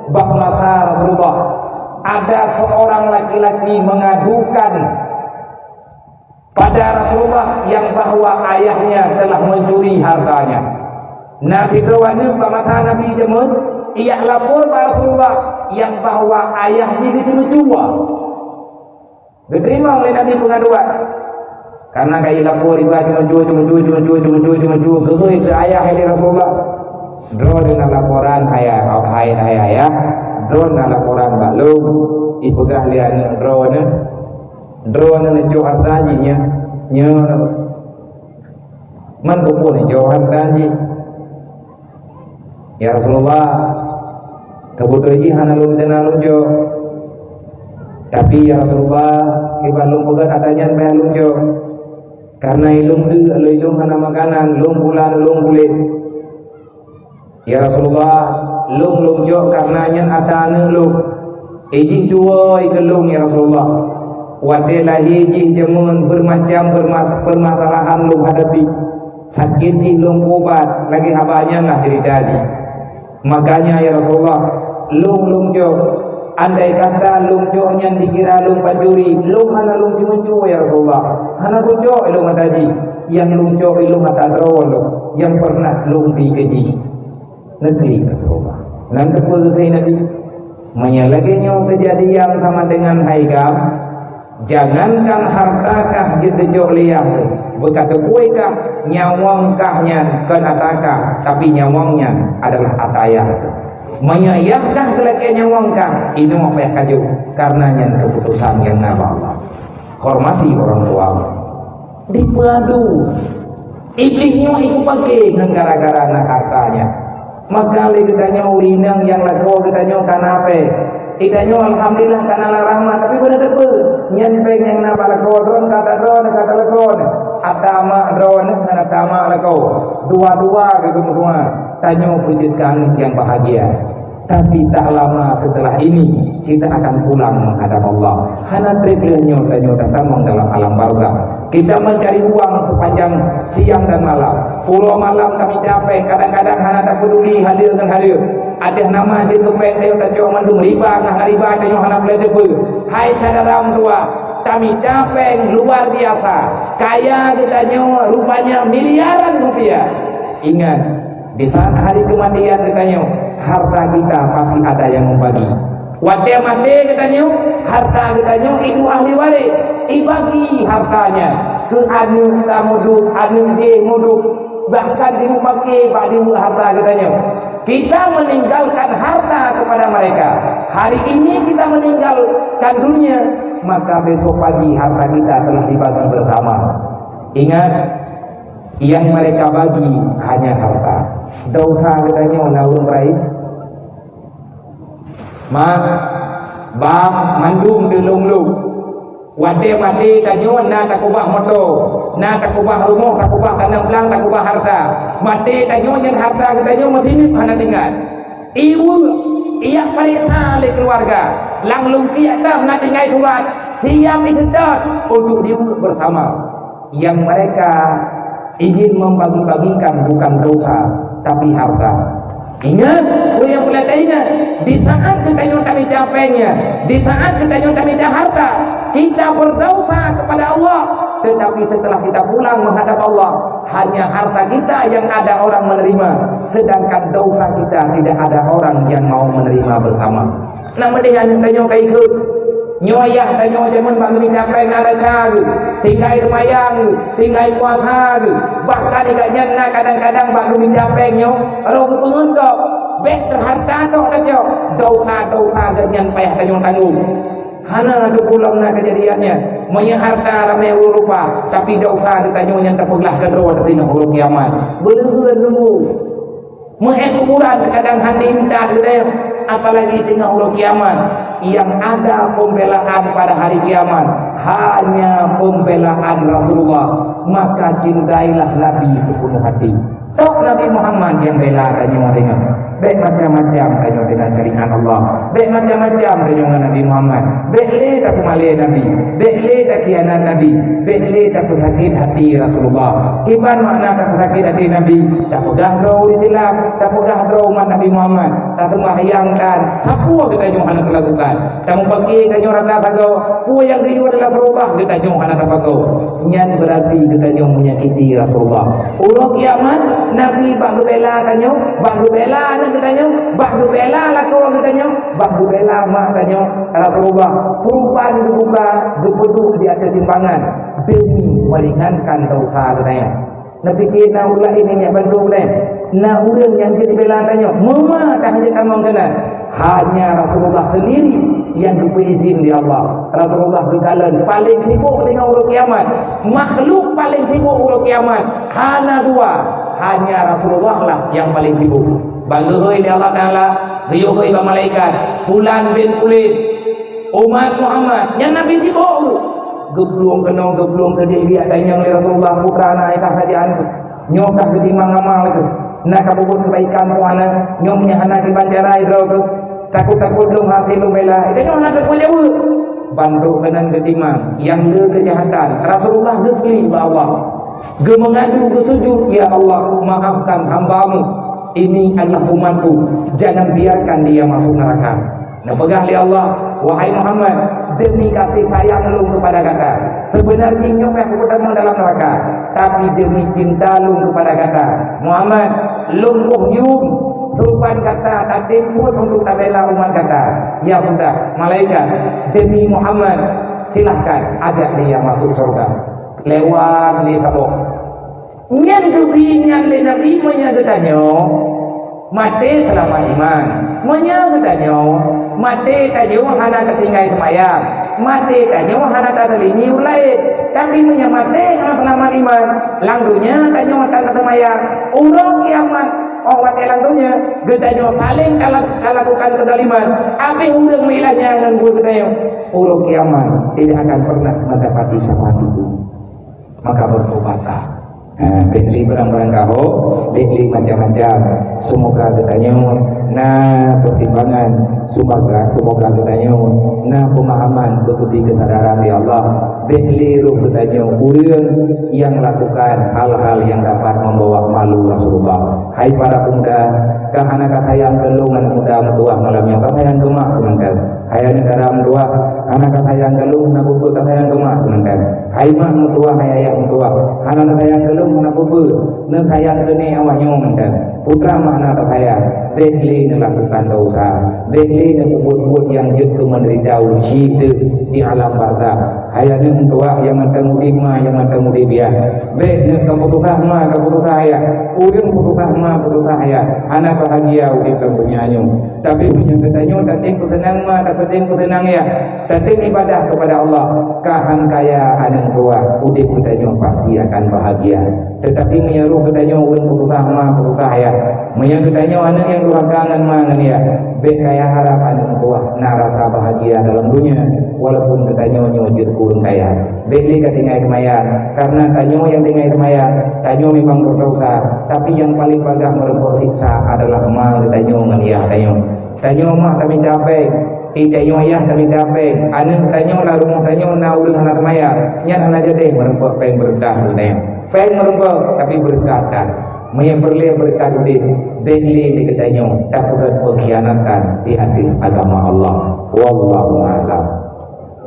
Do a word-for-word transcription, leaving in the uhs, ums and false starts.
Bak masa Rasulullah, ada seorang laki-laki mengadukan pada Rasulullah yang bahwa ayahnya telah mencuri hartanya. Na sidroe aneuk bak masa Nabi jameun, ijak lapor bak Rasulullah yang bahwa ayah jih geuceumeucue. Geuteurimong lé Nabi peungaduan. Karena ka ilapor iba ceumeucue, ceumeucue, ceumeucue, ceumeucue, ceumeucue, geuhôi keu ayah lé Rasulullah. Droeneuh na laporan, hai, hai, hai ayah, droeneuh na laporan bak lôn, ipeugah lé aneuk droeneuh, droeneuh neucok hareuta jih nyoe, nyoe. Man keupeue neucok hareuta jih? Ya Rasulullah, keubeutôi jih hana lôn teuntèe lôn jok. Tapi, ya Rasulullah, kiban lôn peugöt ata nyan payah lôn jok. Karena ilôn deuk, lôn ilôn hana makanan, lôn bulan, lôn buleuen. Ya Rasulullah, lôn lôn jok karena nyan ata aneuk lôn. Ijih tuwoe keu lôn, ya Rasulullah. Watèe lahé jih jameun bermacam bermas-, permasalahan lôn hadapi. Sakét jih lôn peuubat, lagèe haba nyan lah ceurita jih. Makanya, ya Rasulullah, lôn lôn jok. Andai kata lôn jok nyan dikira lôn pancuri, lôn hana lôn ceumeucue, ya Rasulullah. Hana lôn jok ilôn ata jih. Nyang lôn jok ilôn ata droe lôn, nyang pernah lôn bi keu jih. Neutri Rasulullah. Nan teupeue kheun Nabi, meunyoe lagèe nyoe keujadian sama dengan hai gam, jangankan harta kah jeuet teucok lé yah teuh, beuka teupeue kah, nyawöng kah nyan kon ata kah, tapi nyawöng nyan adalah ata yah teuh. Meunyoe yah kah geulakèe nyawöng kah, inoe payah kajok, karena nyan keuputosan nyang na bak Allah. Hormati orang tua. Dipeuadu. Iblih nyoe ipeupaké ngon gara-gara na harta nyan. Maka lé geutanyoe ureueng inong nyang lakoe geutanyoe ka na péng. Geutanyoe alhamdulillah ka na lam rahmat, tapi beuna teupeue, nyan péng nyang na bak lakoe droeneuh ka ta droeneuh ka ta lakoe nyan. Ata mak droeneuh ngon ata mak lakoe. Dua-dua geupeue meutuah. Tanyoe peujeuet keu aneuk nyang bahagia. Tapi tak lama setelah ini, kita akan pulang menghadap Allah. Hana trép lheueh nyoe tanyoe tatamong dalam alam barzakh. Kita mencari uang sepanjang siang dan malam. Pulo malam tamita péng, kadang-kadang hana tapeduli haleue ngon haleue. Ateueh nama jeuet keu péng tanyoe tacok mandum, riba ngon hana riba tanyoe hana peureulèe teupeue. Hai syedara meutuah, tamita péng luar biasa. Kaya geutanyoe rupanya miliaran rupiah. Ingat, di saat hari kematian geutanyoe, harta kita pasti ada yang membagi. Watèe maté geutanyoe, harta geutanyoe itu ahli waréh, ibagi harta nyan keu aneuk tamuduek, aneuk jéh muduek, bahkan dimupaké bak dibuek harta geutanyoe. Kita meninggalkan harta kepada mereka. Hari ini kita meninggalkan dunia, maka besok pagi harta kita telah dibagi bersama. Ingat, nyang mereka bagi hanya harta. Desya geutanyoe na ureueng rayeuk? Mak, bak, mandum di lôn-lôn. Watèe maté tanyoe na takeubah moto, na takeubah rumoh, takeubah taneuh blang, takeubah harta. Maté tanyoe nyan harta geutanyoe meusineuk hana tinggai. Iweuek, ijak pareksa lé keuluwarga. Lam lungkiek teuh na tinggai surat, siap iseutôt untuk diweuek bersama. Yang mereka ingin membagi-bagikan bukan dosa, tapi harta. Ingat, peue nyang peureulèe taingat, di saat geutanyoe tamita péng nyan, di saat geutanyoe tamita harta, kita berdosa kepada Allah. Tetapi setelah kita pulang menghadap Allah, hanya harta kita yang ada orang menerima, sedangkan dosa kita tidak ada orang yang mau menerima bersama. Nak meudeh aneuk tanyoe ka ikheun. Nyoe ayah tanyoe jameun bak geumita péng na rasa geuh, tinggai reumayang geuh, tinggai puasa geuh. Bahkan di gobnyan na kadang-kadang bak geumita péng nyoe, roh geupeungeut gob, bèk teuharta tok tacok. Dosa-dosa gobnyan payah tanyoe tanggong. Hana teupeue lom na keujadian nyan. Meunyoe harta ramé ureueng rupa, tapi dosa geutanyoe nyan tapeuglah keudroe tatinggai uroe kiamat. Beuleuheuen nunggu. Meu'èn kuburan teukadang hana intat geutanyoe, apalagi teungoh uroe kiamat. Yang ada pembelaan pada hari kiamat hanya pembelaan Rasulullah. Maka cintailah Nabi sepenuh hati. Tok Nabi Muhammad nyang bela tanyoe deungon. Bèk macam-macam tanyoe deungon syariat Allah. Bèk macam-macam tanyoe ngon Nabi Muhammad. Bèk lé tapeumalèe Nabi. Bèk lé takhianat Nabi. Bèk lé tapeusakét hati Rasulullah. Kiban makna tapeusakét hati Nabi? Tapeugah droe ureueng Islam, tapeugah droe umat Nabi Muhammad. Taseumbahyang tan, sapeue geutanyoe hana teulakukan. Tamupaké tanyoe rata sagoe, peue nyang geuyue lé Rasulullah geutanyoe hana tapagoe. Nyan beurati geutanyoe menyakiti Rasulullah. Uroe kiamat, Nabi bak geubela tanyoe, bak geubela aneuk geutanyoe, bak geubela lakoe geutanyoe, bak geubela mak tanyoe. Rasulullah, keureubeuen geubuka, geupeuduek di ateueh timbangan demi meringankan dosa geutanyoe. Neupike na ulèe nyan nyang bantu ulèe. Na ureueng nyang jeuet jibela tanyoe, meuma ka hana tamong keunan. Hanya Rasulullah sendiri nyang geupeu izin lé Allah. Rasulullah geukalon paleng sibuk deungon uroe kiamat. Makhluk paleng sibuk uroe kiamat hana dua. Hanya Rasulullah lah nyang paleng sibuk. Bak geuhôi lé Allah Taala, geuyue hôi bak malaikat, "Fulan bin Fulan, umat Muhammad, nyan Nabi sibuk." Geuplueng keunoe, geuplueng keudéh, geujak tanyong lé Rasulullah, "Peue teuma na, ai kah sajan keuh? Nyoe kah geutimang amal keuh? Na kabubuet keubaikan keuh hana? Nyoe meunyo hana kiban cara droe keuh? Takot-takot lôn hase lôn bela." Geutanyoe hana teupeujaweueb. Ban trok keunan geutimang, nyang le keujahatan. Rasulullah geuklik bak Allah. Geumeungadu, geusujut, "Ya Allah, maafkan hamba-Mu. Ini adalah umatku. Jangan biarkan dia masuk neraka." Neupeugah lé Allah, "Wahai Muhammad, demi kasih sayang lôn kepada gata, sebenarnya nyoe ka kupeutamong dalam neraka, tapi demi cinta lôn kepada gata, Muhammad, lôn boh yum seurupan gata tatem buet untuk tabela umat gata. Ya sudah, malaikat, demi Muhammad, silahkan ajak dia masuk surga." Lewat lé saboh. Nyan geubri nyan lé Nabi, meunyo geutanyoe maté seulamat iman. Meunyo geutanyoe maté tanyoe hana tatinggai seumayang, maté tanyoe hana tateulingi ureueng laén. Tapi meunyo maté hana seulamat iman, lam donya tanyoe hana taseumayang, uroe kiamat, óh watèe lam donya geutanyoe saléng tala-, talakukan keuzaliman, abéh ureueng meuilah nyan ngon buet geutanyoe. Uroe kiamat tidak akan pernah mendapati syafaat itu. Maka bertobatlah. Ha, bèk lé barang-barang kahô, bèk lé macam-macam. Semoga geutanyoe na pertimbangan, semoga, semoga geutanyoe na pemahaman, beukeubi kesadaran, ya Allah. Bèk lé roh geutanyoe ureueng nyang lakukan hal-hal yang dapat membawa malu Rasulullah. Hai para pemuda, ka hana ka sayang keu lôn aneuk muda meutuwah malam nyoe, ka sayang keu mak keuh mantong. Hai aneuk dara meutuwah, hana ka sayang keu lôn, hana peue-peue, ka sayang keu mak keuh mantong. Hai mak meutuwah, hai ayah meutuwah, hana neusayang keu lôn, hana peue-peue, neusayang keu nèk awak nyoe mantong. Putra mak hana tasayang, bèk lé neulakukan desya, bèk lé neupeubuet-buet nyang jeuet keu meudeurita ureueng syedeuh di alam barzakh. Hai aneuk meutuwah nyang mantong udép, ma nyang mantong udép, yah. Bèk neuk ka peususah ma, ka peususah ayah. Ureueng peususah ma, peususah ayah. Hana bahagia udép lam donya nyoe. Tapi meunyoe geutanyoe tatem peuseunang ma, tatem peuseunang yah, tatem ibadah kepada Allah, ka han kaya aneuk meutuwah, udép geutanyoe pasti akan bahagia. Tetapi meunyoe roh geutanyoe ureueng peususah ma, peususah ayah, meunyoe geutanyoe aneuk nyang durhaka ngon ma ngon yah, bèk kaya harap aneuk meutuwah na rasa bahagia dalam donya, walaupun geutanyoe nyoe jeuet keu ureueng kaya. Bèk lé ka tinggai seumayang, karena tanyoe nyang tinggai seumayang, tanyoe memang berdosa, tapi nyang paleng bagaih meureumpok siksa adalah ma geutanyoe ngon yah tanyoe. Tanyoe mak tamita péng, i tanyoe yah tamita péng, aneuk tanyoe lam rumoh tanyoe na ureueng hana seumayang, nyan hana jadi meureumpok péng beureukat geutanyoe. Péng meureumpok, tapi beureukat that. Meunyoe peureulèe beureukat udép, bèk lé di geutanyoe tapeugèt peukhianatan di ateueh agama Allah. Wallahu a'lam.